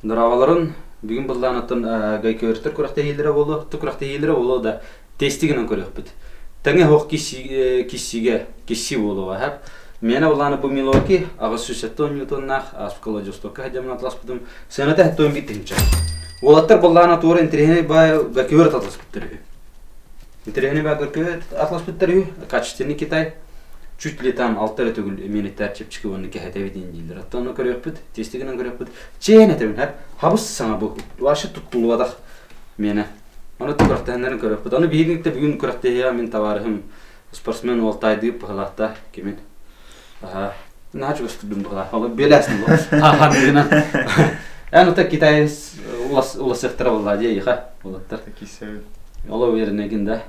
Дорооболорун, бүгүн быллаан гайкөөртөр күрэхтэһиилэрэ буолуо, күрэхтэһиилэрэ буолуо да тестигинэн көрүөхпүт. Тэҥэ оһох киссигэ кисси буолуоҕа һап. Миэнэ былаана бу Милоки 870 ньютоннаах ааспыт Владивостокка сылдьаммын атласпытым. Сыаната 71 тыһыынча. Уолаттар быллаана туора интэриэһинэй баай гайкөөр атласпыттар үһү. Интэриэһинэй баай гайкөөр атласпыттар үһү. Качественный Китай. Чуть ли там алта эрэ төгүл миэниттэр чэпчэки уонна кэһэтэбит диэн дииллэр. Оттон ону көрүөхпүт, тестигинэн көрүөхпүт. Чээн этэбин, һэ, хабыс саҥа бу. Вообще туттуллубатах миэнэ. Ону күрэхтэһиннэрин көрүөхпүт. Аны биһиги бүгүн күрэхтэһиэҕэ мин табаарыһым спортсмен уол таайдыып быһалаахта кимин. Аха. Наһаа чугас турдум быһалаах. Ол биэлээсин бу. Ханныгынан. Эн ота Китай уласыахтара буолла дии иха уолаттар. Кисэбин. Ол уверенныйгын да.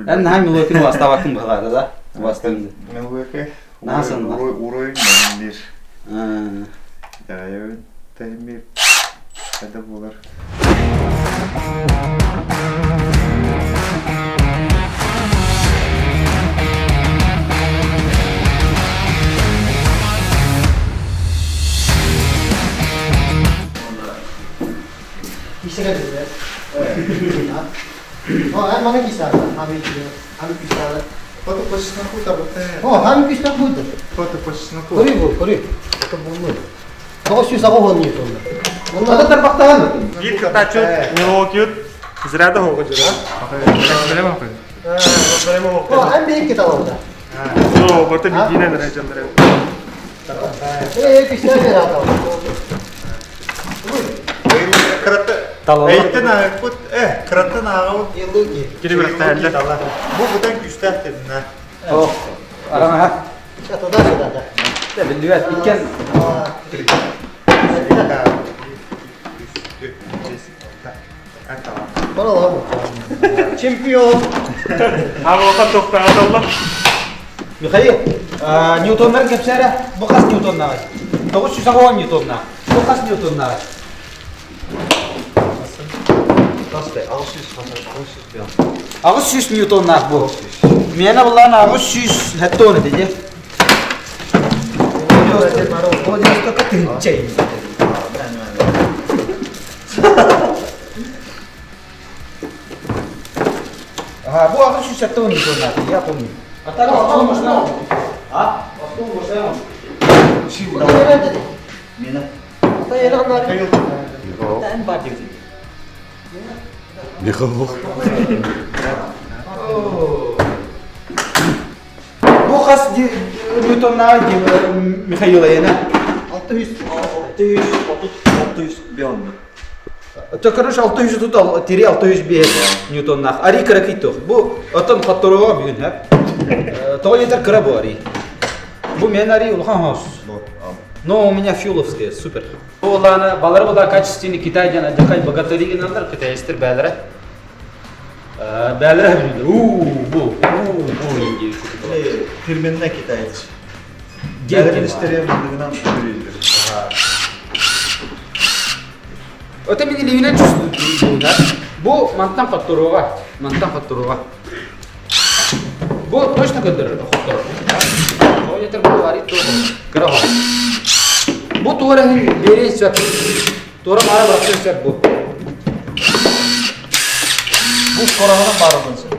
Эн наһаа Милуокин убастаабаккын быһалаата да? Убастыҥ. Милуоки Наһаа сынна. Уруйун биир. Дайабын тэһимир это буолар. Кисэгэ О, эн маны кисаата, хами хами кисаата. Фото по чесноку табыта. О, хами кисаата будет. Фото по чесноку. Кори бу, кори. Это булну. 980 ньютонна. Онно тарбахтаан. Биир кытааччы Милуокиют зряда хоҕо дьыра. О, эн биһикки талалда. О, барта бидинен эрэ дьоннор. Э, кисаата рата. Кырата Эйтен ааҕыппыт, э, кыраттан ааҕабыт. Кини күрэхтэһэллэр. Бу бутан күүстээх дедин Ох, араҥаһа. Туда сюда, да. Да, биллибэт. Иккен. Чемпион. Аҕалата тохтоотоллор. Михаил, Ньютоннарын кэпсээрэ. Бу хас ньютоннааҕый? 980 ньютоннаах. Бу хас ньютоннааҕый? 800 ньютоннаах бу. Миэнэ буллаан 800 этэ дии. Владивостокка тыһынча Ага, бу 870 ньютоннаах, я помню. А так остуол можно? А? Остуол можно? Мина. Бу хас ньютоннаах Михаил Айана? 600. 630 бионный. То, короче, 630 тири 605 ньютоннаах. Ари кыракый туох. Бу отон хотторуга бүгүн хэп. Тоҕо диэтэр кыра бу ари. Бу мен ари улахан хос. Но у меня фьюловская, супер. Бу улаана балары була качественный Китай диэн адьакай богатыри гыналлар китайстар бээлэрэ. Бээлэрэ билдер. Уу бу, уу бу индия. Фирменная китаец. Бээлэрин истэрэ мындыгынан көрүллэр. Это мин илиибинэн чувствую, да? Бу мантан хотторуоҕа, мантан хотторуоҕа. Бу точно көрдөрөр хотторор. Ол этер бу арит кыра Бу туора иһин биэриэн сөп. Туора маара барахсан сөп бу. Бу скороһынан баарынан сөп.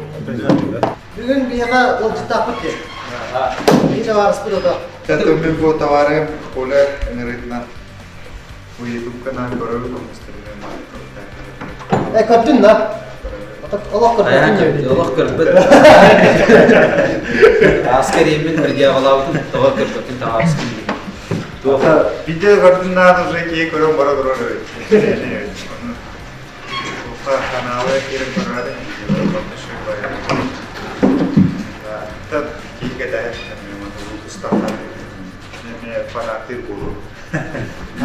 Бүгүн биһиэхэ ыалдьыттаахпыт диэн. Биһи табаарыспыт ото. Тэтоммин бу товарым Коля ыҥырыытынан бу YouTube канал көрөбүт Э, көрдүн да? Олох көрбөтүн Олох көрбөт. Ааска риэммин предъявалаабытым тоҕо көрбөтүн таҕааскын Туоха видео көрдүн наада уже киһи көрөн бара турар эбит. Туоха каналы киирэн көрөрүн киһи кэтэһэр фанаттыыр буолуо.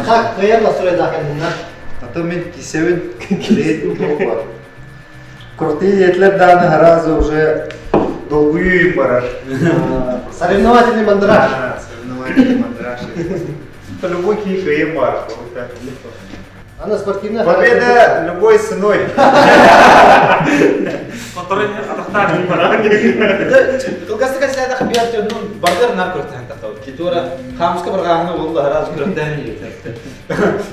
А кыайар настроедаах кэллиннэр. А то мин кисэбин бар. Крутые етлер дааны сразу уже долгуйу барар. Соревновательный мандраж. Соревновательный мандраж. Это любой киһи кыайын бар. Она спортивная. Победа любой ценой. Кылгастык кэсээдэх биэр дьоннун бардыр нар көртөһөн тахтабыт. Китура хаамыска барҕааһына уолла араас көртөһөн иитэр.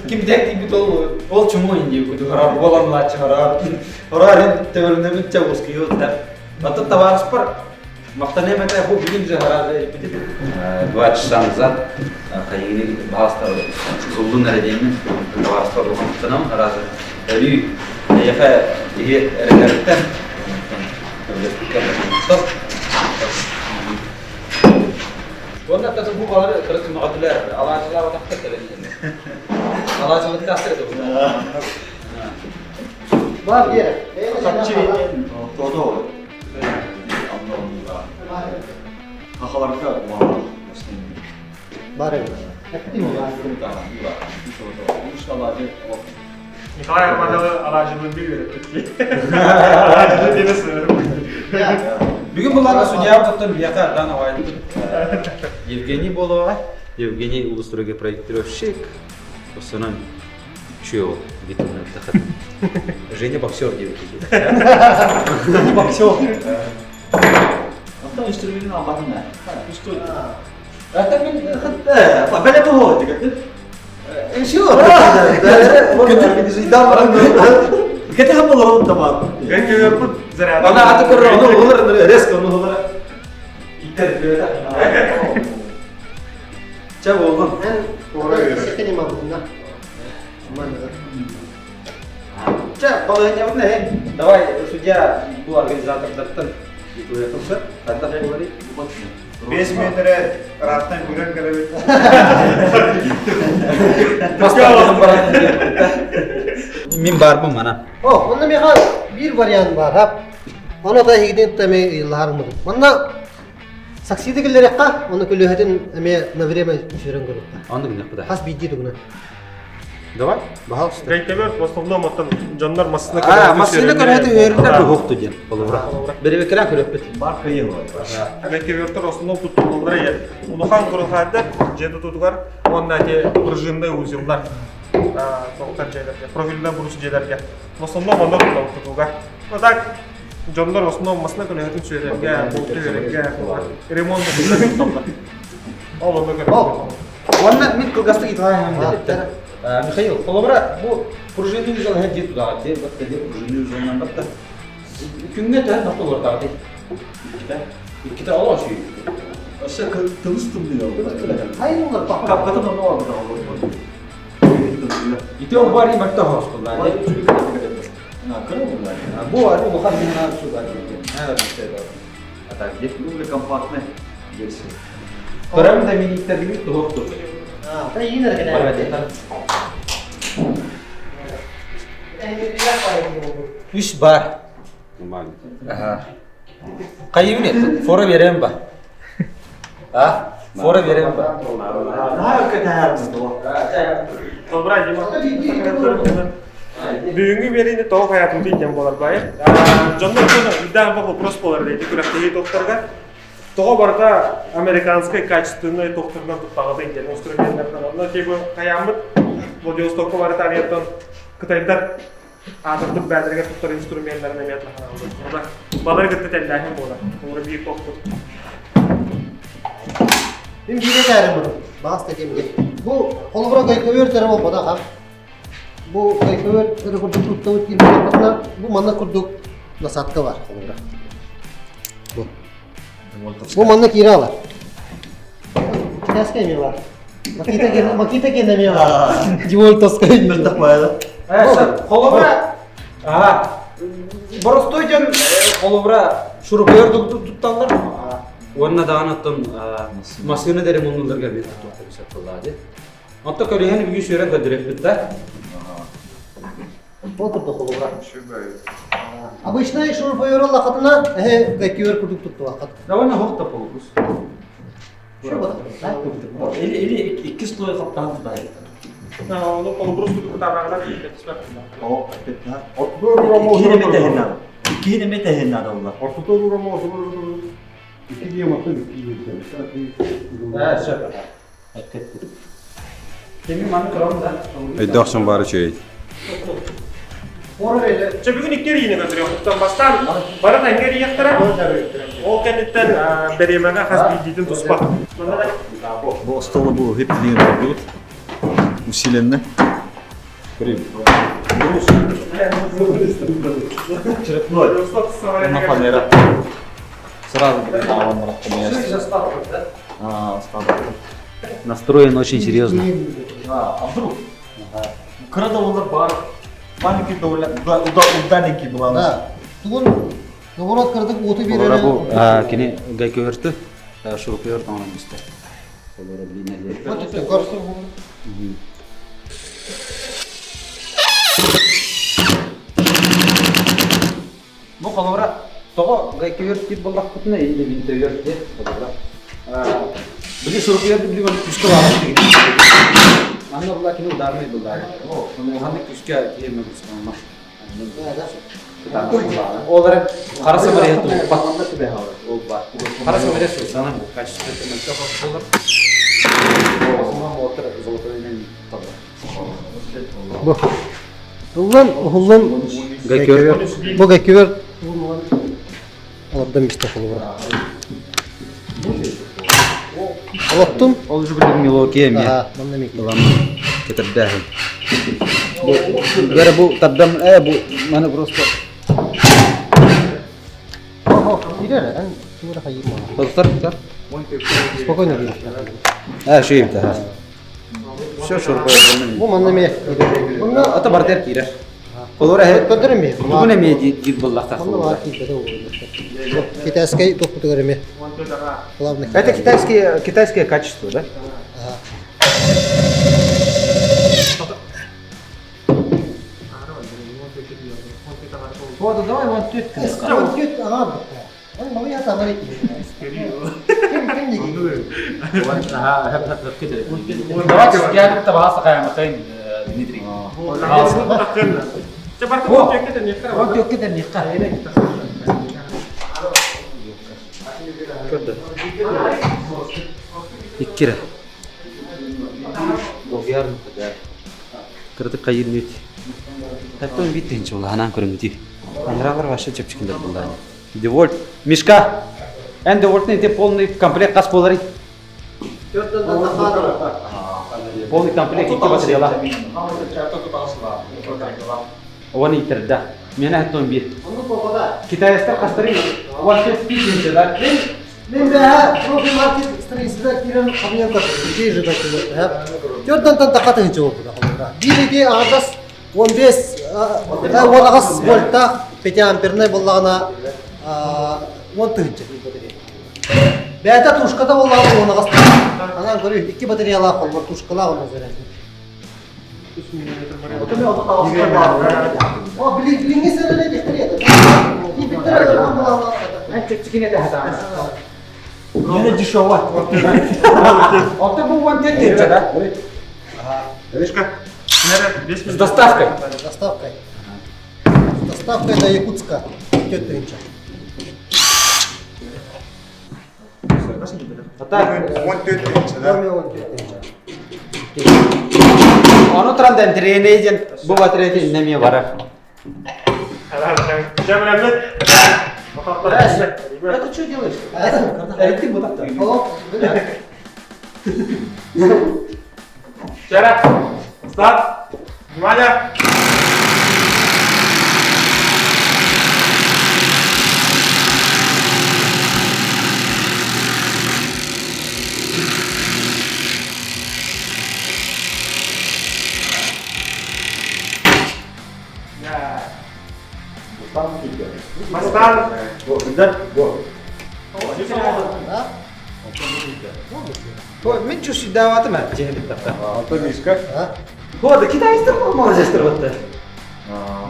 Ким дек ол ол чуму инди куду харар болан лачы харар. Хорар төбөрүнө бүтчө ускуйу та. Атын товарищ бар. Мактанем это бу бүгүн же харар битип. 2 часа назад хайыгы баастар зулдун эредеймин товарищтар улахантанам разы. Өрүү эйэхэ иһи эрэнэриттен Уонна тасы бу балары кырыс мөҕөтүлэр алаачылаабатахтар кэлэн Алаачылыктаахтар это Бар диэ. Todo. Хахаларга Бар эбит. Николай Армановы алаажылын bir үйрөттүк. Алаажылы дене сыңырып. Бүгүн буларга судья тоттон бияка Дана Уайт Евгений Болова, Евгений Улустройга проектировщик. Осынан чё битумный тахат. Женя боксер деп Боксер. Ата үстүрмүн албатын да. Үстүр. Это мен Бәле бу деген. Шо? Кете хам болор тамам. Гайковер бут заряд. Ана аты көрөр, оны олар резко оны олар. Иттер бөтө. Ча болгон. Сен не могу, да. Ча, балыгын не? Давай, судья, бу организатордартан Ханта говорит. 5 метре раттан көрөн келебит. Мен барбын мана. О, онда меха бир вариант бар, хап. Оны да хигден таме иллармы. Манна саксиды келерекка, оны көлөһөтүн эме на время сүрөн көрөккө. Аны гына куда. Хас бидди тугуна. Давай, пожалуйста. Гайковер в основном оттон дьоннор массына А, массына көрөтү өрүлөр бу диэн. Болура. Беребекелен көрөппүт. Бар кыйы бар. Гайковертер в основном туттуллар е. Улахан курухады, жети тутугар, онна те пружинный узеллар. Тоқтар жайлерге, профильден бурус жайлерге. В основном онда туттал тутугар. Ну так, дьоннор в основном массына көрөтүн сүрерге, болту берерге, ремонт тутталлар. Ол онда көрөтүн. Онна мен кылгастык италайым деп. Михаил, холобра бу пружинный узел хәҗи туда, де бакта де пружинный узелнан бакта. Күнгә тә нокта бар ди. Иккитә. Иккитә ала шүй. Аша тылыс тымды. Хайын олар папа. Капкатын оны алды. Ите о бар имакта хос кылла. Бу ары улахан мина суда. А так де Бу компактный версия. Көрәм дә мин иттәргә тукту. А, та инер генә. Үш бар. Нормально. Ага. Кайыбын фора берем ба. А? Фора берем ба. Добра, Дима. Бүгүнгү берини тоҕо хаятын тийтен болар байы. Дьоннор үдән бу вопрос болар дейди күрәктеги тохторга. Тоҕо барда американской качественной тохторынан туттагы дейди инструментлерден. Онно типа хаямыт Владивостокка барыта арияттан Кытайдар атырдып бәдерге туттар инструментлерин эметла ханалды. Онда балар гытты телләһин болар. Тугры бир тохтур. Мен бире кәрім бұны. Бас текемге. Бу холбура гайковер тері бол бада хам. Бу гайковер тері курдук туттабыт кирбетна. Бу манна курдук насадка бар холбура. Бу. Бу манна кире алар. Китайская эме бар. Макита кен Макита кен эме бар. Дивольтовская. Холобра. Ага. Боростой ден холобра шурупер тутталар. Онна даан оттон машина дерем оннуларга мен туттап саттылады. Онто көрүһен бүгүн сүйрен көдүрөппүт да. Бу курдук холбура. Обычный шуруповерт лакатына гайковер курдук тутту вакыт. Довольно хокта болбуз. Şu бада. Или или икки слой каптан тутар. Оны полубрус тутарагына тийтен. О, петна. Ортодо Икки неме тehин надо. Икки неме тehин надо олар. Ортодо урама Икки дием аты икки Да, все. Кеми маны көрөм да. Өйдөксөн бары чөй. Чэ бүгүн икки рийне көтөрү хуттан бастан бары таңгер ияктара. Ол кенеттен беремеге хас бидитин туспа. Бу столы бу хеп деген болду. Усиленно. Черепной. На фанера. Сразу Настроен очень серьезно. А вдруг? Кыра да болар бар. Маленький довольно удаленький была. Да. Тугун наоборот кырдык уоту Олора биэрэр. бу кини гайковерты шуруповерт оҥорон истэ. Олора билинэлиэ. Вот это көр. Бу холобура тоҕо гайковерт диир буоллахпытына или винтоверт диэ холобура. Били шуруповерт били күүскэ баҕар Манна була кини ударный буллаары. Ханна күүскэ киһи мөкүскэ Ол эрэн хара самария тууппат. Ол баар. Хара самария сылсанан качество мөлтөх буолар. Оҕосума мотор золотойынан талар. Бу. Ыллан, уһуллан Гайкөвер. Бу гайкөвер олордон бистэ холобура. Олоттум. Ол же билим Милуоки эмиэ. Аха, манна эмиэ. Ылан кетердээһин. Бу бэрэ бу тардам бу маны просто Охо, киирэр, эн тугу хайыыр маҕа. Тар тар. Спокойно киирэр. А, шейм та. Все шурпа. Бу манна эмиэ. Манна Ата бартер киирэр. Олор эһэ көрдөр эмиэ. Тугун эмиэ диир буоллахтаах. Манна баар киирбэтэ буолуо. Китайскай тохпутугар эмиэ. Главный. Это китайские, китайское качество, да? Ага. Вот, давай вон тут. Түт аҕа Эн малый атамар Ким ким диги? Давайте я табааса каяматайын Дмитрий. Вот тёкке нихка. Иккире. Долгияр Кырдык кайыр мүт. Таптон бит тенчи була ханан көрөмүти. Андралар вообще чепчикиндер булда. Девольт. Мишка. Эн Девольтны те полный комплект кас болары. Полный комплект икки батареяла. Оны итерда. Мена хаттон бир. Китайстар кастары. Вообще спичинче да. Мен бэһэ профи маркет страницада киирэн хамыйан көрдüm. Ити же да Төрдөн тахатын хичи болбута холобура. Биир аҕас 15 уон аҕыс вольтаах 5 ампернай буоллаҕына 10 тыһыынча биир батарея. Бэйэтэ тушката буоллаҕына 10 аҕыс. Анан көрүү икки батареялаах холбор тушкалаах онно зарядный. О, билиҥҥи сэрэлэ дихтери это. Эн чепчикине де хатаан. Не дешево. Оты бу вон тенче да. С доставкой. С доставкой. С доставкой до Якутска. 4 тыһыынча. Ата 14 тыһыынча, да? 14 тыһыынча. Ону туран тренейден бу батарея неме барар. Это что делаешь? Это вот так. О, бля. Вчера. Старт. Внимание. Бастан. Да? Мен чуши даватым ә жеңилip тапта. Ата Мишка. А? Вот, китайстар молодецтер бутты.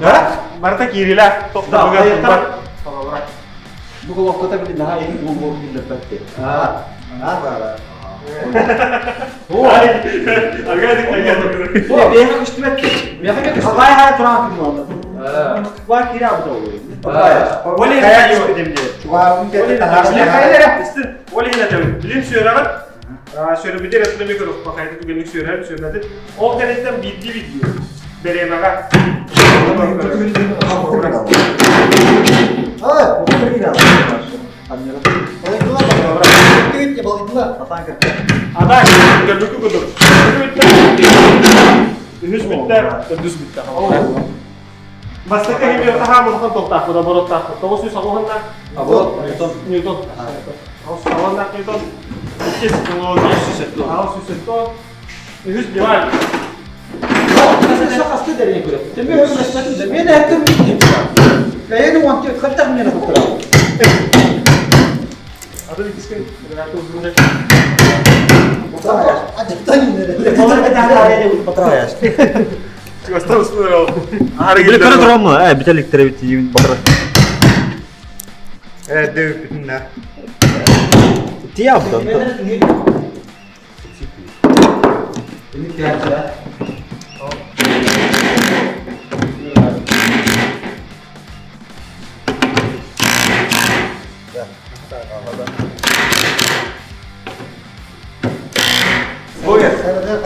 Да? Барта кирила. Да, Бу головката били наһаа иһин буолуох биллэрбэт. А? Ай. Ага, О, бэйха күштүбэт. Бэйха күштүбэт. Хабай хай туран фильм Бар кира бу. Оли Оли билин сүйөрәгәт. Сүйөрбүтер этне микро пахайды түгенлик сүйөрәм сүйөрмәде. Ол кенеттен бидди видео. Беремага. А, балыктылар, балыктылар. Ада, көрбүкү көдөр. Үһүс бүттэ, төрдүс бүттэ. Бастакы химия таһаам улахан толтаахпыт, обороттаахпыт. 980 Оборот, Ньютон. Ньютон. 980 Ньютон. Иккис 870. Үһүс диван. Хасты дәріне көріп. Теме өмөспөтүм да. Мен әттім битtim. Бәйені он қаттақ мені құттырады. Атын иккиске Көрө тураммы? Э, бүтэликтер эбит диибин батыр. Эрдэ үппүтүн Тиябытан.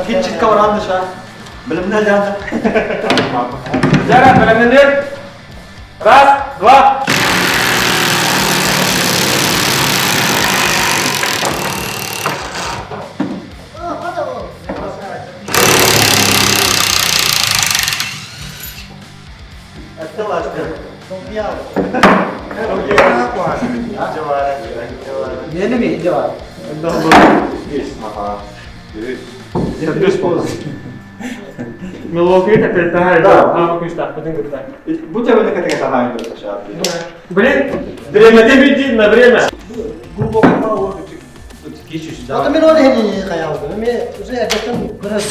Кичик кавранды ша. Билимнер жанды. Жара, билимнер. Раз, два. Мені ми жавар. Милуоки такой да, а күстах, бүтүн күстах. Бу тебени катыга таһаан көрө Блин, время ты на время. Ата мен оны хени каялды. Мен уже әдеттен көрөз.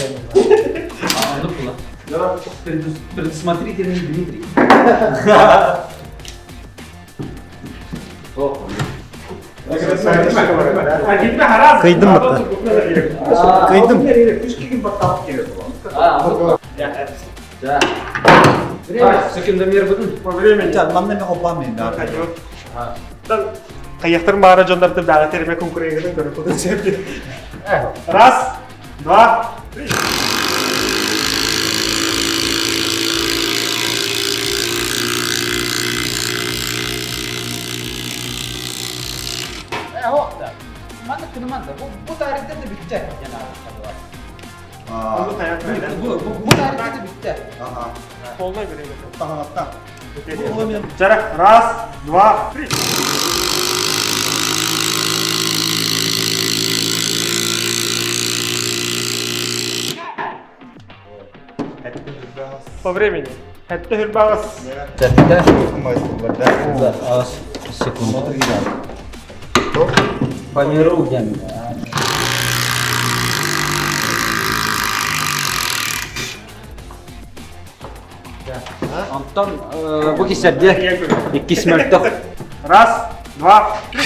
Предусмотрительный Дмитрий. Кыйдым бытта. Кыйдым. Да. Секундомер бүтүн. По времени. Манна мен хоппам мен да. Каяктар баара дьоннорду бэҕэ терме конкуренттан көрө тутун сөп. Раз, два, три. Манна кыныманда. Бу бу тарихте де битте. Бу бу тарихте де битте. Ага. Полное время. Таһааттан. Жара, раз, два, три. По времени. Это хүрбагас. Да. Секунду. По миру дем. Антон, бу кисерде иккис мөлтөх. Раз, два, три.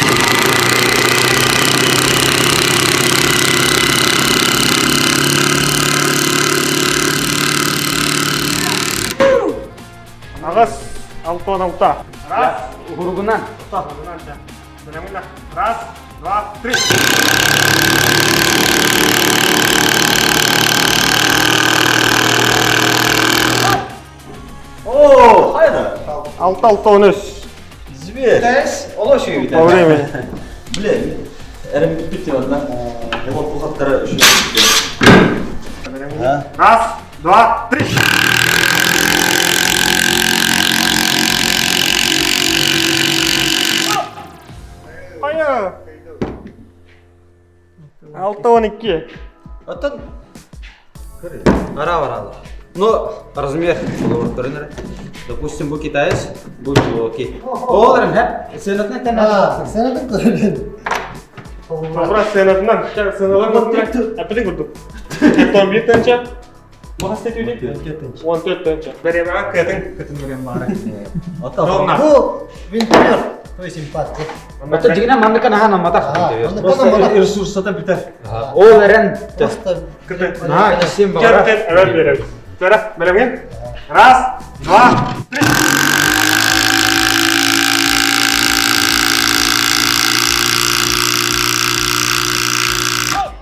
Ағас, алтон алта. Раз. Уругунан. Раз, два, три. О, хайда. Алта, алтон үс. Зверь. Тәс, оло шүйү. По времени. Блин, эрем бүттү онда. Вот бу хаттары үчүн. Раз, два, три. Хайа. Алта он икки. Оттон Ара баралы. Но размер болор Допустим, бу китаец, бу Милуоки. Олар хеп, сенатны тәнә. Сен көрөн. Вопрос сенатынан. Сеналар Әппетин курдук. Тоон бир тынча. Бахас тетүүдик. Он төрт тынча. Беремага кытын кытын берем бары. Оттон Бу винтомер. То есть импакт. Ата дигенә манныка наха намата. Просто ресурсата бүтөр. Ол эрен. Просто На, кисем бара. Кертен әвел берем. Жара, беремген. Раз, два, три.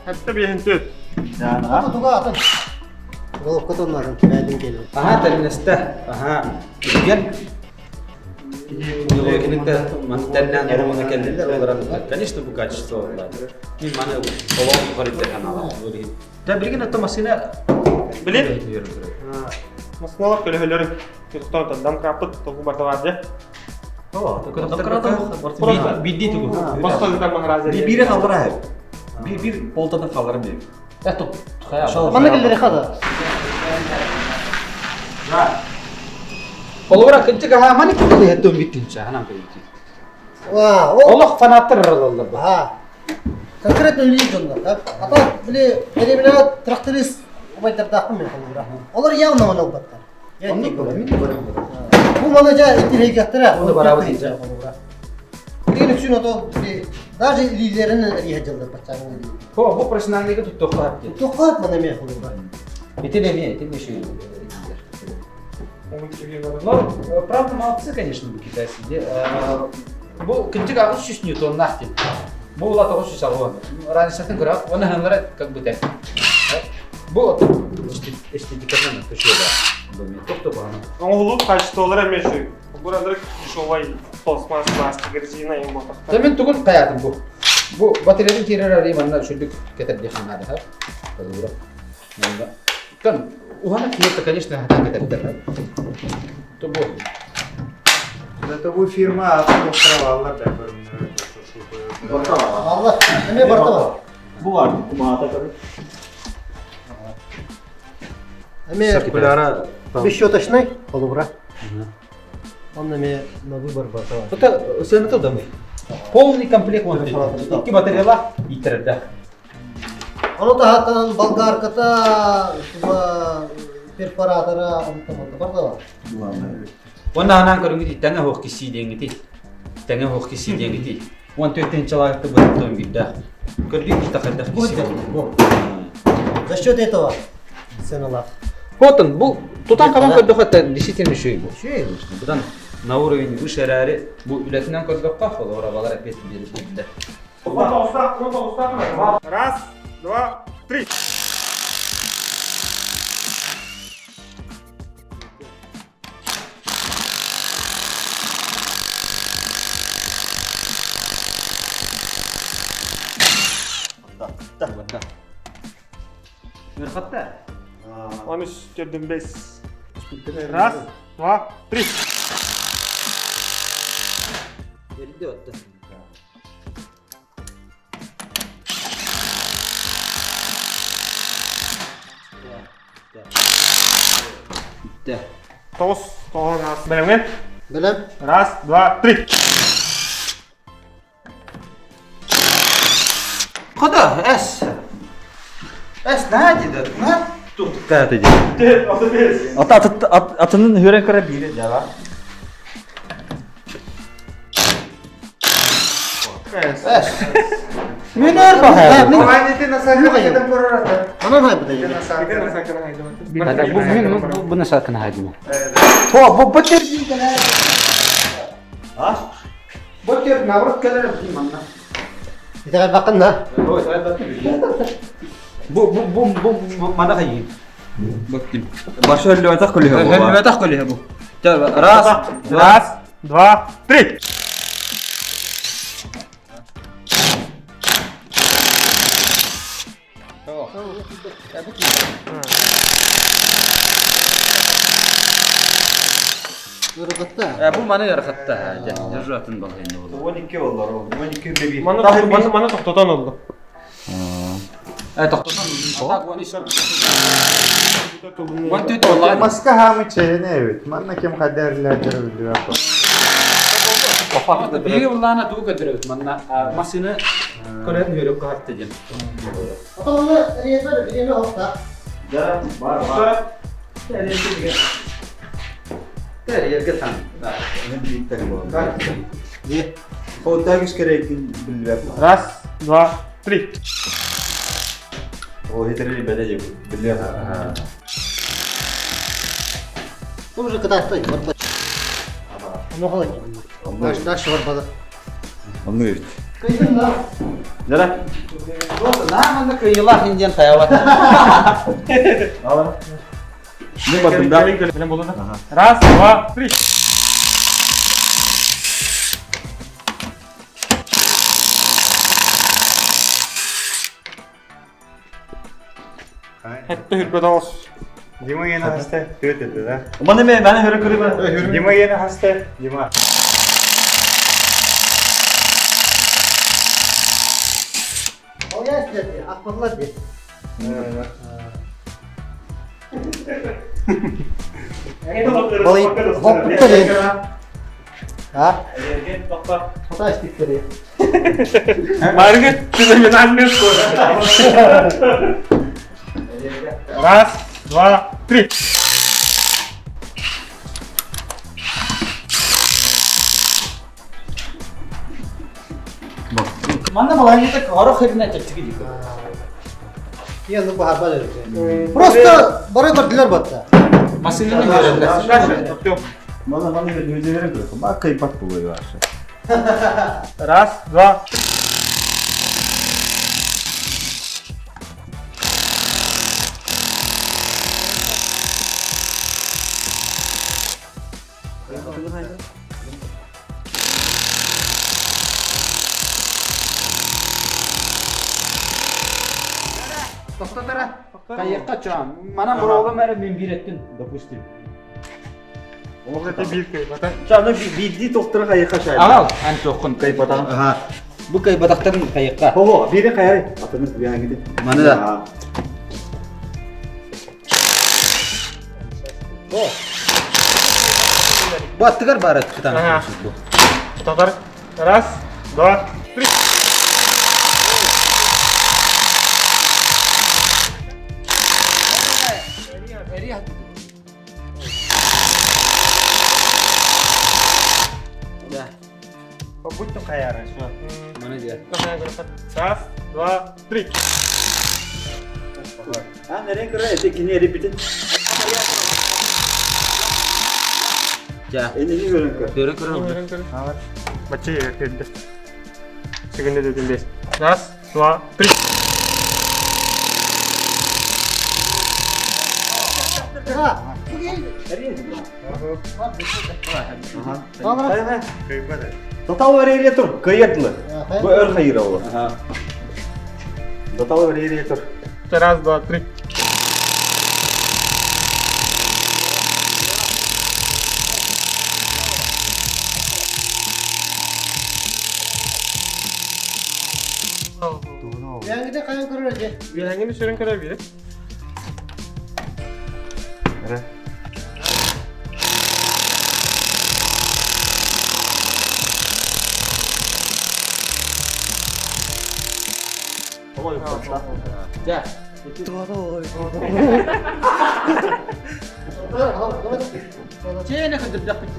Хәтта бейін төт. Бу туга атын. Головка тоннарын бәдин келет. Аха, тәрнәстә. Аха. Дигән. Милокиникте мантеннен оруона кэллилер олоран конечно бу качество буолла. Мин маны олоҕум тухары канала. Да билигин это машина Билин? Массыналар көлөһөлөрүн тохтоон домкраппыт толку барда бар дьэ. Бидди тугу. Босто махараза. Бире халдыра Bir bir полтадан халдырым дейм. Манна келдери хада. Холобура кынчык аха маны кытты хеттон биттинче ханан көйүтү. Ва, ол Олох фанаттар аралалар бу. Ха. Конкретно үлелиир дьоннор. А так, били, дэриэбинэҕэ тракторист убайдардаахпын мен холобура. Олор явно маны ылбаттар. Оннук буолар, мин да барам буолар. Бу маны дьэ интириэһиргэхтэрэ. Оны барабыт дии. Холобура. Билигин үксүн ото били, даже илиилэрин эрийэ дьыллар баччааҥҥа илии. Хо, бу профессиональныйга туттуохха хап диэн. Туохха маны эмиэ холобура. Ити эмиэ, ити эмиэ үчүгэй Но, правда, молодцы, конечно, бу китайцы. Бу кынчык 600 ньютоннаах диэн. Бу ула 960. Разницатын көрөҕүт. Оны ханлара как бы тэҥ. Бу эстетикатынан төшүө Бу мен тохто бағана. Оҥоһулуу качестволара эмиэ үчүгэй. Бу андырык дешевай пластмасс, пластик, резина им Та мен тугун хаятым бу. Бу батареятын киирэр арыйым манна үчүрдүк кэтэрди ханаада. Тон ухана киһи конечно хатан кэтэрдэр. То бу. Это бу фирма атын островалар да көрүнөр. Алла, эмиэ барта бар. Бу бар. Кумаата көрү. Эмиэ Циркуляра бесщеточный холобура. Он эмиэ на выбор барта бар. Это сыаната да Полный комплект он. Икки батареялар итердэ. Ону таһаттан болгарката, туга перфоратора, онто барда бар. Онна анаан көрүҥүт тэҥэ хоох киссии диэҥҥити. Тэҥэ хоох киссии диэҥҥити. Уон төртүн чалаакты быһыттан биирдээх. Көрдүү киһи хайдах киссии буолла. За счет этого сыаналаах. Хотон бу тутан хабан көрдөхө это действительно үчүгэй бу. Үчүгэй конечно. Будан на уровень выше эрээри бу үлэтинэн көрдөххө холобура балар эппиэт биэрдэ. Раз, два, три. Да. Нұрхатта. 13 4 5. Раз, два, три. Берді отты. Да. Тоғыз, тоғыз, ас. Бэлэмҥин? Бэлэм? Раз, два, три. Хода, эс. Эс, на деді. На. Туқтықта деді. Ата атынын хүрен көрө бире жаба. Эс. Мен өр бахай. Анан хайбыда еме. Бу мен бұны сакын хайдым. Хо, бу бутер А? Бутер наоборот келер манна. Итәгәл бакын на. Бу бу бу бу мана хайын. Бактым. Башы өллөтөх көлүһө була. Хөлмөтөх көлүһө бу. Раз, Раз, два, три. Ырыгытта. Бу маны ярахатта. Держу атын балайын болду. 12 олар ол. 12 беби. Маны маны маны тоқтотон oldu. Тоқтотон. Так, он еще. One two two line. Маска хамы чейне evet. Манна кем хадерлердер билбеп. Биги буллана туу көдөрөбүт манна машина көрөн хүрөк картты ден. Ата оны риетер биреме хопта. Да, бар бар. Тер ерге сан. Мен биттер була. Не? Хоттагыс керек билбеп. Раз, два, три. О, хитрили беде билбеп. Бу уже кытаактай барба. Ону халай. Наш наш барбада. Онну evet. Кыйдын да. Жара. На манна кыйла хинден таябат. Ала. Не бардым да. Раз, два, три. Хэтте хүрбет оҕус. Дима yine hasta. Түөт этэ да. Маны мен маны хөрө көрүбэ. Дима yine hasta. Дима. Ол ястер акпатлар ди. Балый хоппуттар. А? Хата истиктери. Маргет феноменальный скорость. Раз, два, три. Манна балаһыта хорох херинэ чэпчэки дии. Я ну бахарба деді. Просто бары көрдүлөр батта. Массыынаны көрөллөр. Дальше, Артем. Мана мана өздері көріп. Ба кайпат болой вообще. Раз, два. Тоқтатара. Кайыққа чуам. Мана бұролым әрі мен биреттин, допустим. Вот это бирка, бата. Чаны бидди тоқтыра кайыкка шай. Ағал, ән тоқын. Кайпатан. Аха. Бу кайбатақтарын кайыққа. Хо, бири кайры. Атымыз бияңгиди. Маны да. Бу аттыгар бары кытан. Ага. Татар. Раз, два, три. Да. Будь каяры, все. Маны да. Раз, два, три. А нерен көрө эти кини эри битин. Ja. Энени көрөн көр. Көрө көрө. Бачы ертерді. Сегінде дедім бес. Раз, два, три. Ага. Татал верейле тур. Кайятлы. Бу өр хайыр олы. Аха. Татал верейле тур. Раз, два, три. Яңгыда каян көрөр ди. Биһәңгини сүрін көрө бире. Ja. Чене кыдырдак бит.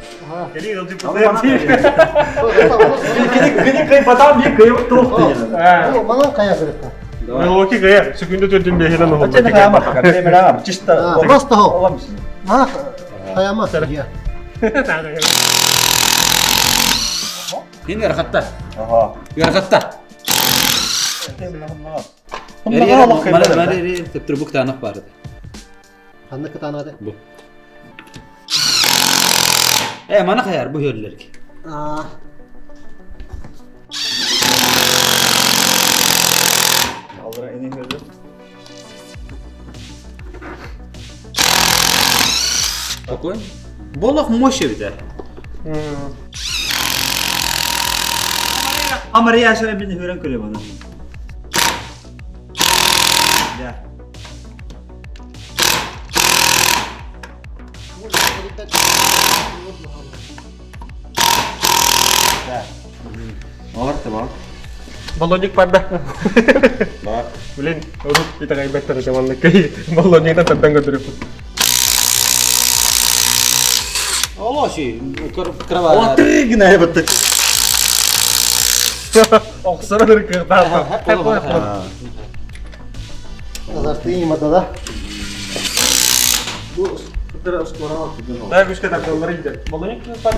Кини кини кайпатан би кайып тоқты. Манан кая көрөк. Милуоки гая, секунда төрдүн бехинен оһолла. Ача каяма кемера чисто. Просто хо. Мана каяма. Хин ярхатта. Ага. Ярхатта. Мана төптөр бук таанах барды. Ханны кытанады. Бу. Э, мана хаяр бу хөрлерге. А, Алра эне көрдү. Такой. Болох мощь бит. Амария шара бин хөрөн көрө бана. Я. Алар та бар. Баллонник барда. Бар. Блин, урут итагайбеттер жаманнык. Баллонниктан тардан көтөрүп. Оло ши, крова. Отыр гына битти. Оксара бир кыртаа. Азарты имада да. Да, күчкә тарталар иде. Баллонник бар.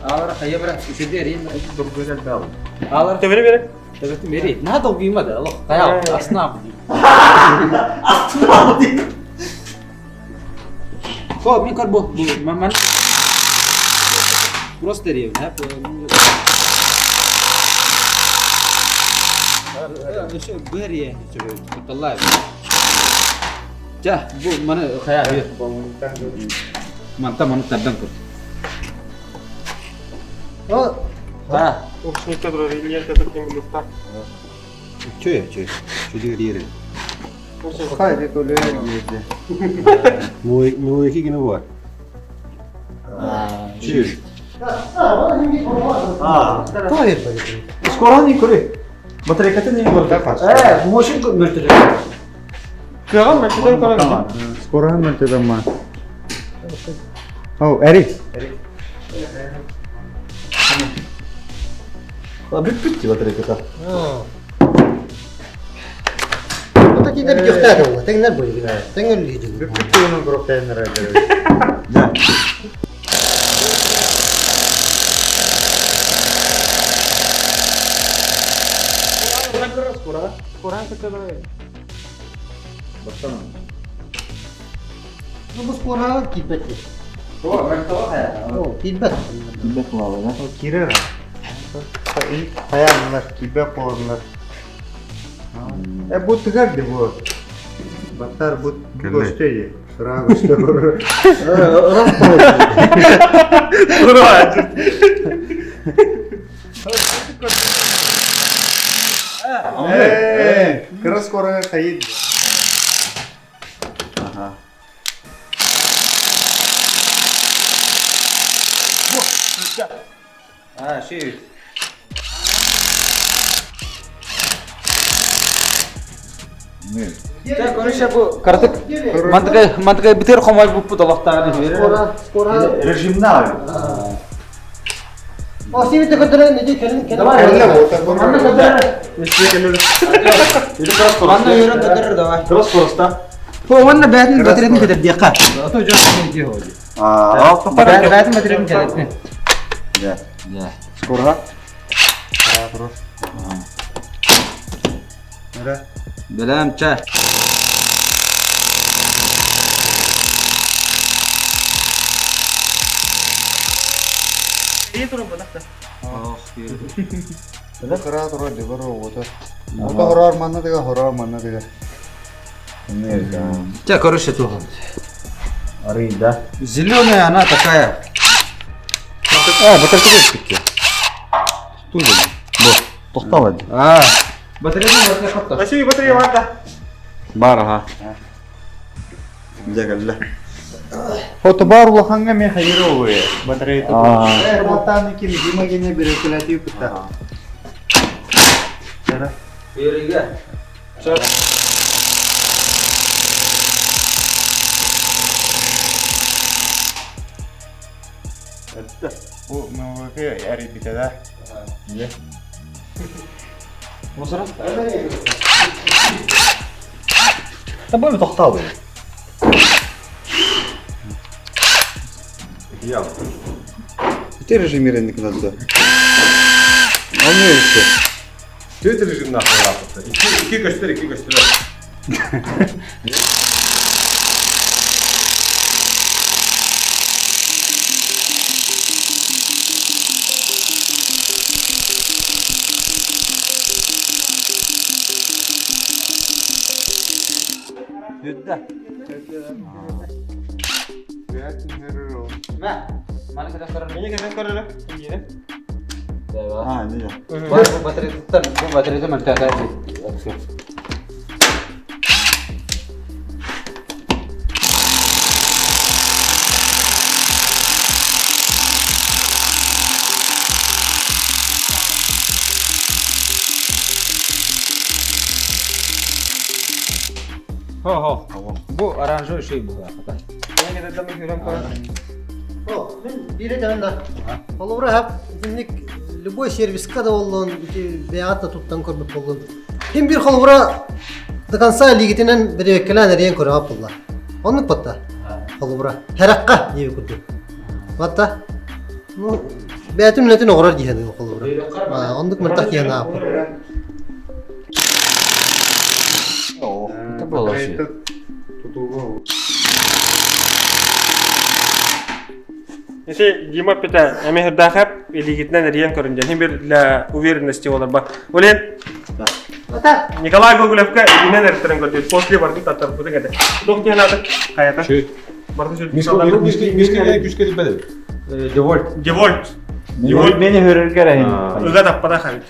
Алар хая бара, үчүдө рин. Алар Төбене берек. Төбөтү мери. На долгийма да, алох. Кая, асна бу. Астына алды. Хо, мен көр бу, бу ман Просто рев, да? Быар Кутталлаах. Ча, бу маны хайа Манта маны тардан көр. Та. Ручникка турар лента таким люфта. Чөй, чөй. Чөй диэри. Хайди төлөөр диэди. Муйки гина бар. Чөй. А, Тоҕо скоро не көрө. Батарейкатын не бар. Ээ, мошин мөлтөтө. Кыаҕын мөлтөтөн көрөн. Скоро мөлтөтөн ма. О, эри. Бүппүт батарейката. Ото тиде бүтүөхтээх буолла. Тэҥнэр буолла. Тэҥ өллүү. Бүппүт тугунан куруктайыннар Да. Ну бу скоро киирбэт. О, киирбэт. Кирер. Хаяннар, кибе қолынлар. Э, бу тыгар ди бу. Баттар бу көстөйди. Сыра көстө көрөр. Э, кыра скоро хайд. Ага. А, ши. Ча, короче, бу картык мантыка мантыка битер хомой буппут олохтааҕын Скоро, скоро. Режимна. О, сибите көтөрөн иди кэлин кэлин. Кэллэ буолта Манна көрөр. көтөрөр. Манна өрөн көтөрөр давай. Кыра скороста. Бу манна бээтин батареятын көтөр диэххэ. Ото жон дии ходи. А, Бээтин батареятын көтөр. Да. Да. Скоро. Бэлэм ча. Ох, Кыра турар дебар оҕото. Ото хороор манна дыга, хороор манна дыга. Ча, короче, туха. Арыйда. Зеленая она такая. А, батарейка бүппүт. Туй бу. Тохтал А, батареятын батарея хатта. Василий батарея бар да. Бар, ага. Дьэ кэллэ. Фото бар улаханга мен хайыр олуя. Батарейка. Аа. Э, матаны ким димагене берекелети кытта. Бериге. Бу мөңгө әри бите да. Мусора? Та бу тохтал. Я. Ити режим иренник надо. Он не еще. Түт режим нахуй лапыты. Iki, iki göster, iki göster. Бүттэ. Мә, маны көтөр көрөр. Мені кәден көрөрө. Ине. А, не. Бар бу батареяттан, бу батареята мөлтөтө. Хо-хо. Бу оранжевый шей бу. Мені кәден көрөн көрөр. О, мен бире тәмән да. Холобура хап, итинник любой сервиска да боллун, ити бэйэҕит да туттан көрбүт боллун. Ким бир холобура до конца лигитинен беребеккелээн эриэн көрөҕө булла. Оннук батта. Холобура. Хэракка диэби курдук. Батта. Ну, бэйэтин үлэтин оҕорор диэн холобура. Оннук мыртах диэн ааппыт. Это было вообще. Тутулга. Ити Дима пите эмехирдаахап илигитинен эриен көрүн ден. Хим бир для уверенности болар ба. Олен. Николай Гоголевка инен эртэрэн көрдүт. После бардык таттарбытык этэ. Туох диэн ааты? Хайата? Барты сүрдүк. Мишка күскэ диппэдэ. Девольт. Девольт. Девольт мени хөрөргөр эһин. Ыга таппата хабит.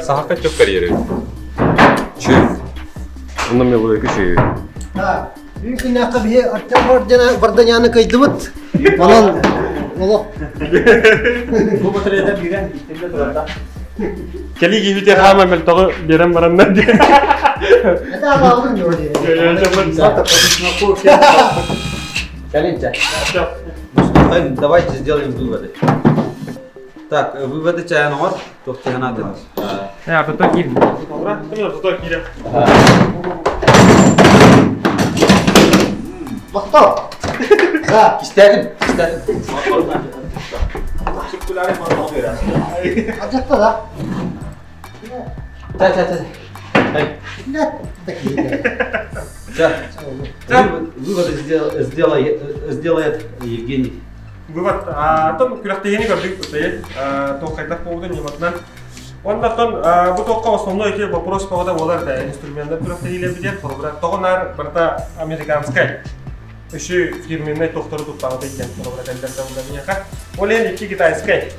Сахака чөк карьеры. Чү. Онно мелодия күчү. Бүгүн күннээххэ биһи Артем Варданяны кыйдыбыт. Онон олох Бу батареяда биирэн истэргэ турарда. Кэлии киһи хаама мөлтөҕү биэрэн бараннар диэн. Это аҕалдым диэн. Калинча. Давайте сделаем выводы. Так, выводы чайын оҥор. Туох тиһэн Я, то киирим. То киирем. Махтал. Да. Истээтим, истээтим. Адьатта да. Та, та, та. Нет, такие. Выводы сделает Евгений. Вывод. Атын күрэхтэһиини көрдүк туох хайдах буолбутун ньыматынан. Оннортон бу туохха основной ити вопрос повода буолар да инструменнар күрэхтэһиилэрбитигэр холобура тоҕо наар барыта американскай үсү фирменнай тохтору туттаҕыт диэн холобура кэллэр да миэхэ. Ол иһин икки китайскай.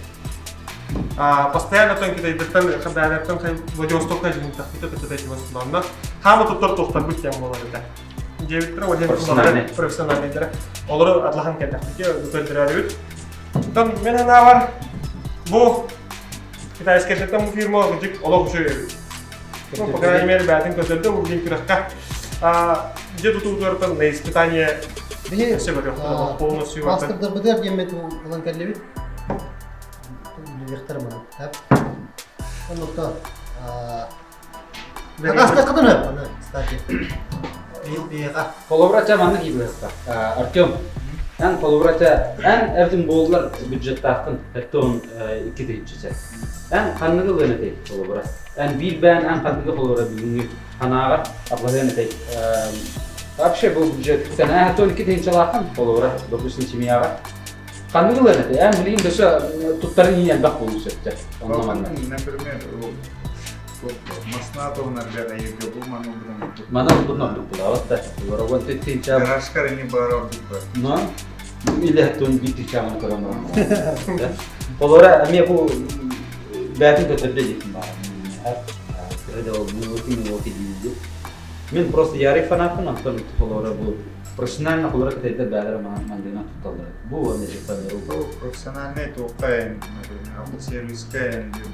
Постоянно тон китайдартан хабаанартан Владивостокка жинтахпыта төтөтө тивастыланна. Хаама туттар тохтарбыт диэн буолар этэ. Дьиэбиттэрэ ол иһин профессиональныйдара. Олору атлахан кэллэхпитэ көрдөрөрүбүт. Оттон мен санаабар бу китайскайдартан бу фирма кырдьык олох үчүгэй эбит. Ну, по крайней мере, бээтин көрдөрдө бу билин күрэххэ. Дьэ тутуутугартан на испытание все көрүөхтэрэ полностью Мастердарбытыгар диэммит ылан кэллибит. Билиэхтэр маны. Оннукта Хакастыаххытын сөп, аны, кстати. Биһиэхэ. Холобура ча маннык иибыһыста. Артем, эн холобура ча эн эрдин буоллар бюджеттааххын эттон икки тыһыынча Эн ханныгы ылыан этэй холобура? Эн биир бээн эн ханныгы холобура бүгүҥҥү санааҕар атлаһыан этэй? Вообще бу бюджеттан эн эттон икки тыһыынчалааххын холобура, допустим, семьяҕа. Ханныгы ылыан этэй? Эн билигин дөссө туттарын иин элбэх буолуон сөптө. Онно манна. Например, Масна туһунан бэҕэйиргэ бу маны бутан Маны бутун ордук булабат да. Олорогон тинча. Гаражкар ини баар ордук бар. Но илэ тон биир тичаамын көрөн баран. Олора эмиэ бу бээтин көтөрдө диэтим баар. Мен просто ярый фанатпын, антон олора бу профессионально холора кытайдар бээлere мандына тутталлар. Бу аны Бу профессиональный туохха эн, например, автосервиска эн диэн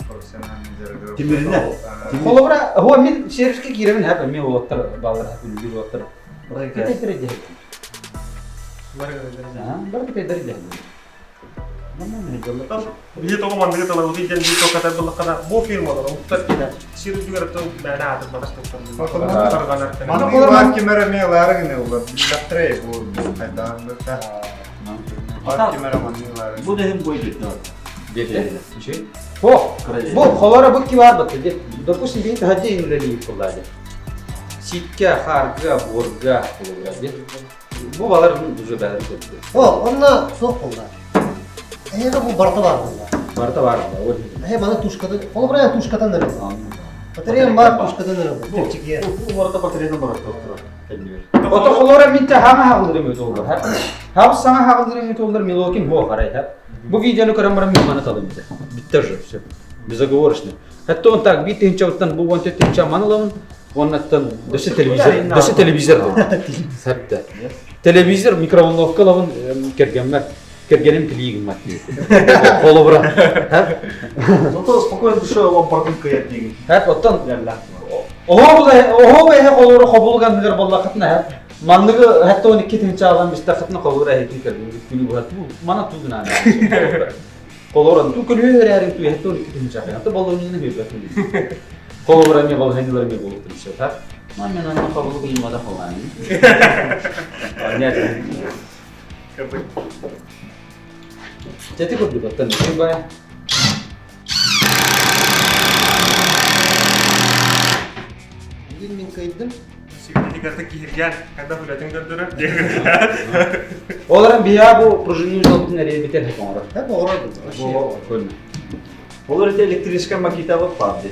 профессиональный дьарыгы. Тимиринэ. Холобура, хо мин сервиске киирэмин хэп эмиэ уолаттар баалар үлүгүр уолаттар. Кытайдар дьэ. Бар кытайдар дьэ. Биһи тоҕо манныгы талабытый диэн биир токатар буллаххына бу фирмалар омуктар киинэ сир үрдүгэр тыл мээнэ аатырбатах тарҕанар. Манныгы бар кимэр эмиэ ылаары гына улар биллэхтэрэ бу хайдаан Бар кимэр манныгы ылаары. Бу да иһин бойдут Хо, бу холора бу кибар бат допустим бин таһадьа үлэлиир куллаады. Сикке, харга, буорга холобура Бу балар уже бәрі көптү. О, онно суох буолла. Эһиэхэ бу барыта баар буолла. Барыта баар буолла. Эһэ маны тушкатын, холобура тушкатан эрэ. Батареям баар тушкатан эрэ. Чэпчэкиэ. Бу барыта батареядан барар тохтор. Ото холора мин те хаҥа хаҕылдырым өтө олар. Хаб саҥа хаҕылдырым өтө олар Милокин бу харай. Бу видеону көрөн баран мин маны талым бите. Битте уже все. Безоговорочно. Хатта он так бит тыһынчабыттан бу он тыһынча маны ылабын. Оннаттан дөссө телевизор, дөссө телевизор Сәптә. Телевизор микроволновка ылабын кэргэммэр кэргэним тилии гыммат диир. Холобура. Зато спокойно душой лампардын кыйат дигин. Хэп оттон Оһо эһэ холобура хобулганныгар боллахытына хэп манныгы хэтте он икки тыһынча алан бистахытына холобура эһэтин кэргэн күнү быһа туу мана туу гынаан. Холобура туу көлүө эрээрин туу хэтте он икки тыһынча ханаты боллоҥнуна хүбэтин. Холобура эмиэ балаһынньылар эмиэ буолуктун сөп ха. Ман мен анна хобулу кыймада холаан. Нет. Тети курдук оттон бай. Бүгүн мин кыйдым. Киссибитини кытта киһиргээн, когда үлэтин көрдөрөр. Олорон биһиэхэ бу пружинный узелбытын эрийбитер хеп оҥорор. Хеп оҥорор. Бу Ол эрэ электрическай макитабыт баар дии.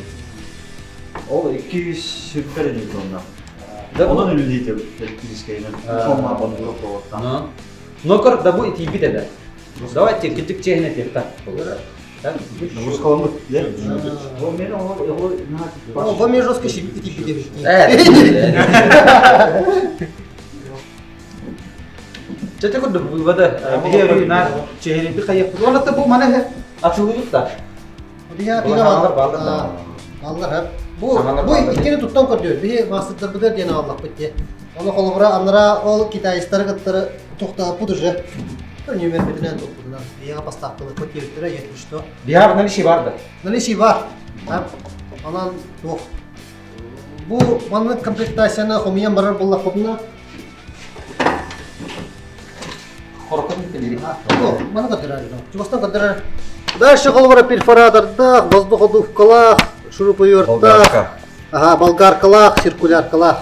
Ол 200 ньютонна. Онон үлэлиитэ электрическайынан. Сомма бандура проводтан. Но көр да бу итийбит эдэ. Давайте кырдьык чиэһинэ этиэххэ. Нагрузкаламмыт. Во мне жестко итийбит Чэ курдук вывода биһи өрүү наар чэһириби хайыппыт. Онно бу маны атылыыбыт да. Биһи баллар Баллар Бу бу иккини туттан көрдүбүт. Биһи маастардарбытыгар диэн ааллахпыт дии. Ону холобура анараа ол китайстары кыттары тохтооппут уже. Нүмербитинэн туппутунан. Биһиэхэ поставкалыппыт диэбиттэрэ, если что. Биһиэхэ наличие бар да? Наличие бар. Онон туох. Бу маннык комплектацияны хомуйан барар буоллахпытына Хорокон кэлири. Маны көрдөрөр. Чугастан көрдөрөр. Дальше холобура перфоратордаах, воздуходувкалаах, шуруповерттаах, ага, болгаркалаах, циркуляркалаах.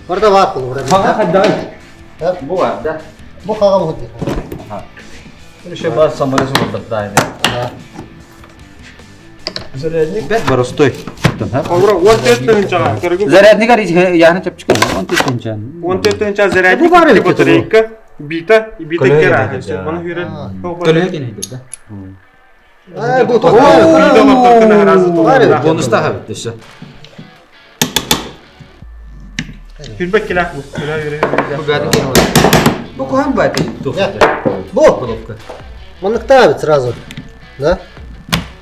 Барда бар холобура. Хаға хайдай. Бу бар да. Бу хаға бу дир. Ага. Еще бар саморез олордор да. Зарядник бэт боростой. Холобура 14 тыһыынчаҕа көрүгүн. Зарядник яны чөпчүкө 14 тыһыынча. 14 тыһыынча зарядник Бу бар эбит батарейка бита бита Көлөһө кера. кэнэ, Оны хүрен. Көлөһө кэнэ да. Ай бу Бита олордор кына разы толорда. Бонустаах эбит өссө. Хүрбэт килээх бу. Күлэ үөрэ. Бу бээтин кэнэ. Бу куһаан баайты Бу. Манныктаабыт сразу. Да?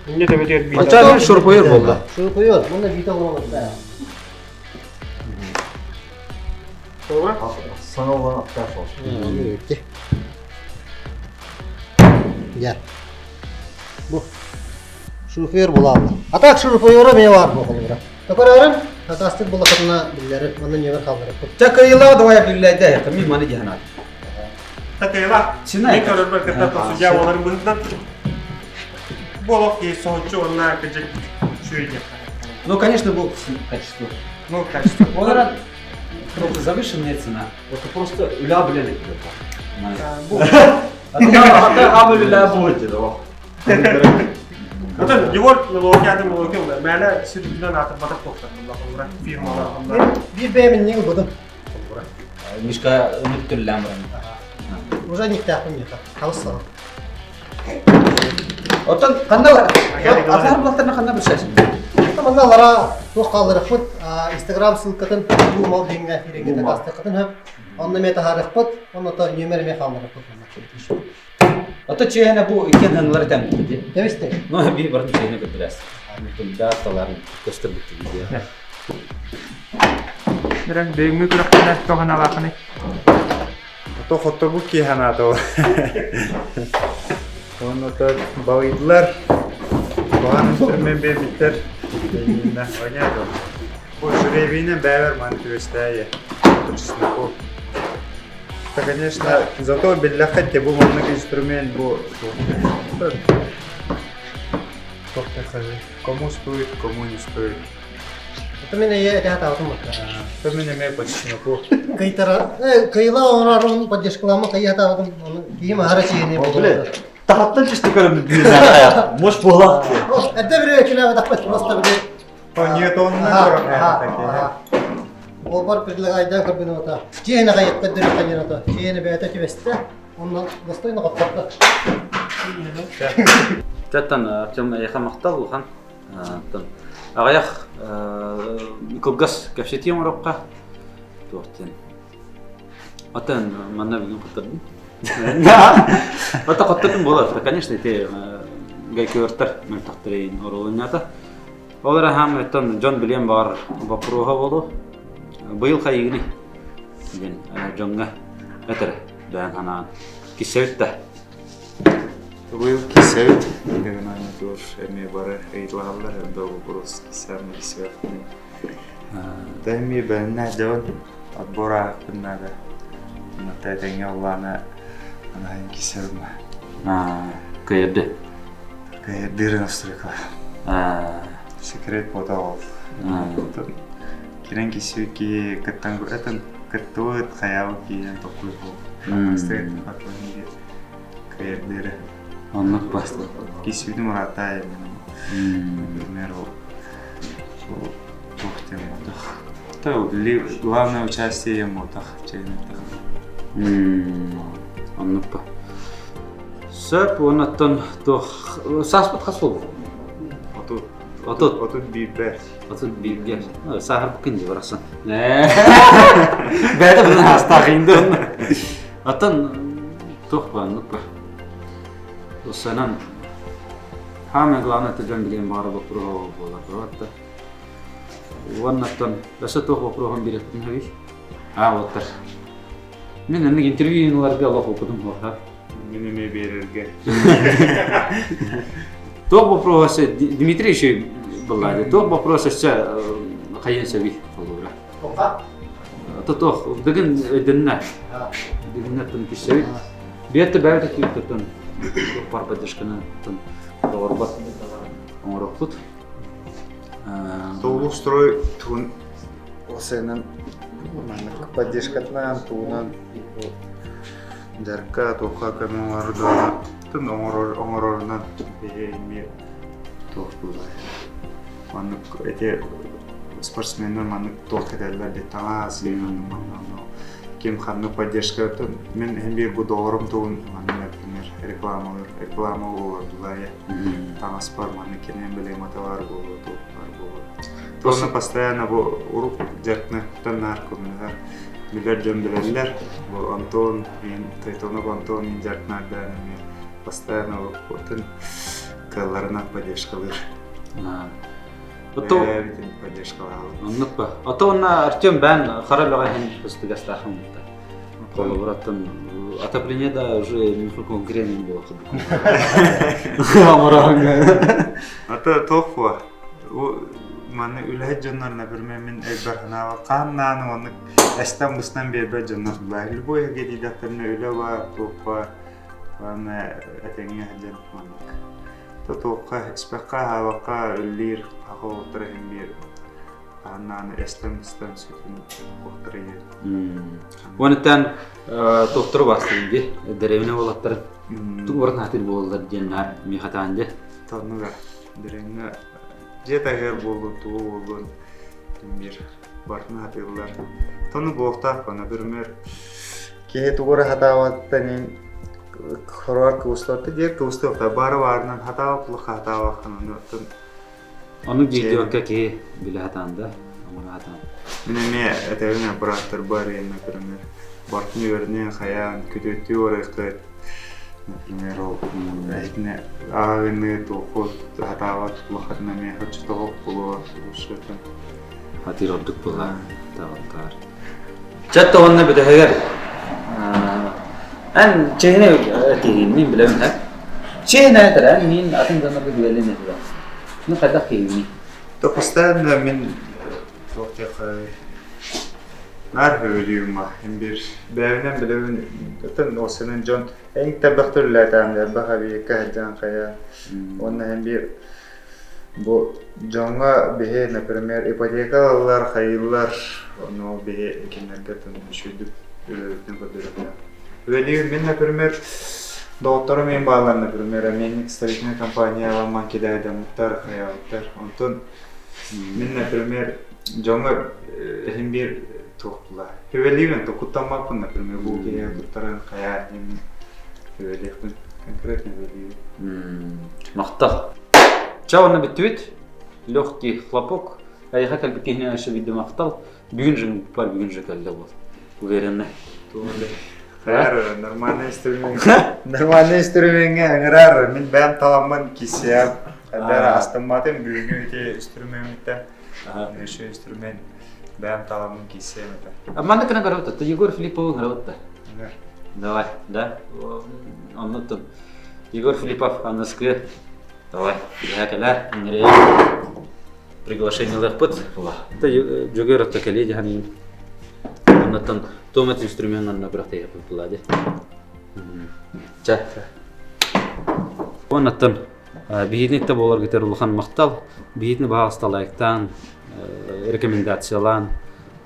Инне төбөтүгэр бита. Ача шурпойор болла. Шурпойор. Мында бита олорон да. Холобура. Саҥа olan аттаах ол. Я. Бу. Шурупойор булаалла. А так шурупойора мен бар бу холобура. Токорорун хатастык булахатына биллери, манна небер халдырыппыт. Чакайла давай билләдә, мин маны диханат. Такайла. Сина. Мен көрөрбөр кытта судья боларын быһытынан. Болох ки соһуччу онна кыжык шүйде. Ну, конечно, был качество. Ну, качество. Олар просто завышенная цена. Это просто үля билелик. Бу. Ата хамы үля будет. Отон Егор Милуоки аты Милуоки мэлэ сирдинен аты батып тоқтар. Фирмалар. Бир бэйэмин ньиҥ ылбытым. Мишка үмүттүрлән баран. Уже никтээхпин миэхэ. Халыс саҕа. Оттон ханна бар? Атар булаттарына ханна билсәсең? Манна алара туох хаалларыахпыт Инстаграм ссылкатын бу мал диэҥҥэ ирэҥҥэ такаастыаххытын сөп. Онно эмиэ таһаарыахпыт, онно то нүөмэр эмиэ хаалларыахпыт. Ото чиэһэнэ бу иккиэн ханналар этэн Тэбистэй. Ну, би барын чиэһэнэ көрдөрәс. Тунда таларын көстөр бүттү видео. Бирен бүгүҥҥү күрэхтэнэ тоҕоналаахыный? Ото хотторбут киһи ол. Онно балыйдылар. Куһаҕан инструмент биэрбиттэр. Эйиинэ, оня доо. Бу жребийинэн бэйэбэр маны түбэстээйэ. Чесноков. Это, конечно, зато биллэххэ те бу маннык инструмент бу Кому стоит, кому не стоит. Это мин эйэ этэ хатаабытым бакка. Это мин эмиэ по чесноку. Кыйтара, кыйла оҥорорун поддержкалаама кыйа хатаабытым, ону киһим аһара чиэни Бля, тахаттан чисто көрөм бүүнэ. Может буолаах. Эрдэ бире өчүлээбэтахпыт, просто били Ньютонна көрөр Олбар предлагайдан көрбүнү ота. Чиэни хайыкка дөрү хайырата. Чиэни бэйэтэ түбэстэ. Онно достойно хоттордо. Таттан Артем эйиэхэ махтал улахан. Аҕыйах кылгас кэпсэтии оҥоруохха туох диэн. Оттон манна бүгүн хоттордум. Оттон хоттордум буолар. Конечно, ити гайкөвертер мөлтөхтөрөйүн оруолуннята. Ол эрэ хаам оттон дьон билиэн баҕар боппуруоһа буолуо. Быйыл хайыгыный диэн дьоҥҥо этэрэ бэйэҥ санаан. Киссэбит да. Быйыл киссэбит. Гынан туох эмиэ бары ыйыталаһаллар элбэх вопрос киссэм киссэбэппин. Да эмиэ бэлэмнээх дьон отбор ааһыппын наада. Онно тэҥҥэ улаана анаһын киссэбим. Кыйырды. Кыйырдыыр настройка. Секрет буота ол. Кирен киси ки кыттан этен кыттыбыт хаябыт киһи токуй бу. Бастыгын кыйырдыры. Оннук басты. Кисибити муратай например, туох диэн буолтах. То главное участие буолтах чэгинэтэх. Оннук ба. Сөп, оннуттан туох сааспыт хас буолбут? Отут. Отут. 31-бэр. 31-гэр. Сааһырбыккын дии барахсан. Бэйэтэ быдан аастаах инде онно. Оттон туох ба, оннук ба. Санан Самое главное, это дьон билиэн баҕара боппуруоһа буолар буолар Уоннаттан өссө туох боппуруоһун бириэхпин сөбүй? Аа, уоттар. Мин оннук интервью ыларга олох опытым суох. Мин эмиэ биэрэргэ. Туох вопрос Дмитрий еще была. Туох вопрос өссө хайын сөбүй холура. Тоха? Тотох, бүгүн өйдөннө. Бүгүннэттэн кишсэбит. Биэтте бэйбит өттүттэн пар поддержканы доҕорбот оҥорохпут. Толустрой туун осенан маннык поддержкатынан туунан дьарыкка туохха көмө оҥордоҕуна оҥорор оҥорорунан эмиэ туох буолар маннык эти спортсменнар маннык туох кэтэллэр диэн таҥас ким ханнык поддержка мин иһин биир бу доҕорум тугун манна например рекламалар реклама олордулар таҥаспар маннык кини эмблемата баар буолуо туох баар буолуо Туонна постоянно бу урук дьарыктан наар көмөлөһөр билэр дьон билэллэр бу Антон мен Тойтонов Антон мин дьарыктанардаан эмиэ постоянно отын кыалларынан поддержкалыыр Ото бэйэбитин поддержкалаабыт оннук ба. Ото онна Артем бээн хара үлэҕэ иһин кыстыгастаахын бутта. Холобураттан отопление да уже микроконкурент буолар курдук. Ата туох буо Манна үлэһит дьоннор, например, мин өйбөр санаабар хааннаан уонна эстэн-быстан биэрбэт дьоннор баар. Любой эргэ диэтэхтэринэ үлэ баар, туох баар, главное этэҥҥэ сылдьан маннык. То туохха испэххэ, аһаабакка үлэлиир саха уолаттара иһин биир хааннаан эстэн-быстан сүтүн уохтара иһэр. Уонуттан туохтору баастыгын дии, дэриэбинэ уолаттарын тугу барытын сатыыр буолаллар диэн наар миэхэ таан дии. Тоннуга Дириҥҥэ дьиэ таһыгар буоллун, тугу буоллун биир барытын сатыыллар. Тону буолуохтаах например, киһи тугу эрэ сатаабаттан иһин хороҕор кыбыстыбатта диэр кыбыстыахта баары баарынан сатаабат сатаабаккын ону Ону диэки киһи билэ сатаан да, оҥоро сатаан. Мин эмиэ этэбин бырааттарбар например, бартын үөрэнэн хайаан күтүөттүү барыаххыт Например, ол эһитинэ ааҕыны туоххут сатаабат улахатына эмиэ оччотоҕо буолуо ушшутун. Хатыр ордук буолар таҕалтаар. Чатта уонна бүтэһигэр эн чэһинэ киһиин мин билэбин һэ. Чэһинэ этэр эн мин атын дьоннорго билэлин этэ. Ну хайдах киһигиний? То постоянно мин туох диэххэ Наар сөбүлүүм ин биир бэйэбинэн билэбин атын уопсайынан дьон эҥ тарбахтар үлэлээтэҕим элбэх эбийиэккэ сылдьан хайа уонна эн биир бу дьоҥҥо биһи например ипотека ылаллар хайыыллар ону биһи кинилэргэ үчүгэйдик үлэбитин көрдөрөбүт. Үлэлиир мин например доҕотторум эҥин бааллар например Аменник строительнай компания аламман кидайдаммыттар хайаабыттар онтон Мин, например, дьоҥҥо иһин биир туохтулар. Хүбэлиибин, куттаммаппын, например, бу киһи туттаран хайаа диэн хүбэлиэхпин конкретно хүбэлиибин. Махтал. Ча онно бүттүбүт. Легкий хлопок. Айха кэлбит киһини өссө биирдэ махтал. Бүгүн же бар бүгүн же кэллэ бол. Уверенно. Хайар, нормальный инструмент. Нормальный инструментҥэ ыҥырар. Мин бэйэм таламмын кисиэм. Хайдах астымматым бүгүҥҥү ити инструмеммиттэн. Еще инструмент бэйэм таламмын кисиэм этэ. Манна кына көрөбүт. Егор Филипповы ыҥырабыт да. Давай, да. Оннуттун. Егор Филиппов аныскы. Давай, кэлээ кэлээ. Приглашениелыахпыт. Дьөгүөр отто кэлиэ дьаһанын. Оннуттан туомат инструмент бырахтайаппыт була ди. Чэ. Оннуттан биһиитин да буоларгытыгар улахан махтал. Биһиитин баҕаста лайктаан, рекомендациялаан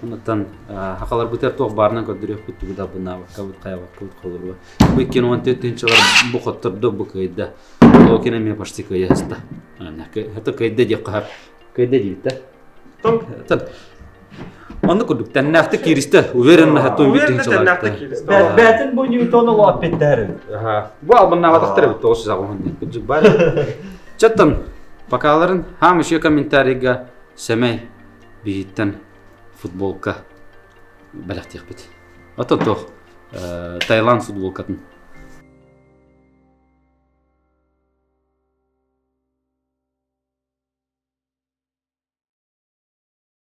оннуттан хахаларбытыгар туох баарынан көрдөрүөхпүт тугу да абынаабаккабыт хайабаккабыт холоруо. Бу 2014 тыһыынчалар бу хоттордо бу кыайда. Локин эмиэ почти кыайа сыста. Это кыайда диэххэ сөп. Кыайда диибит да. Тон Оннук курдук тэннээхтик кииристэ, уверенно хатто Уверенно тэннээхтик кииристэ. Бээтин бу Ньютон олоо эппиттээр. Бу албыннаабатахтар эбит тоҕус саҕа кырдьык баар. Чаттан покаларын хаам еще комментарийга сэмэй биһиттэн футболка бэлэхтиэхпит. Ото туох Таиланд футболкатын.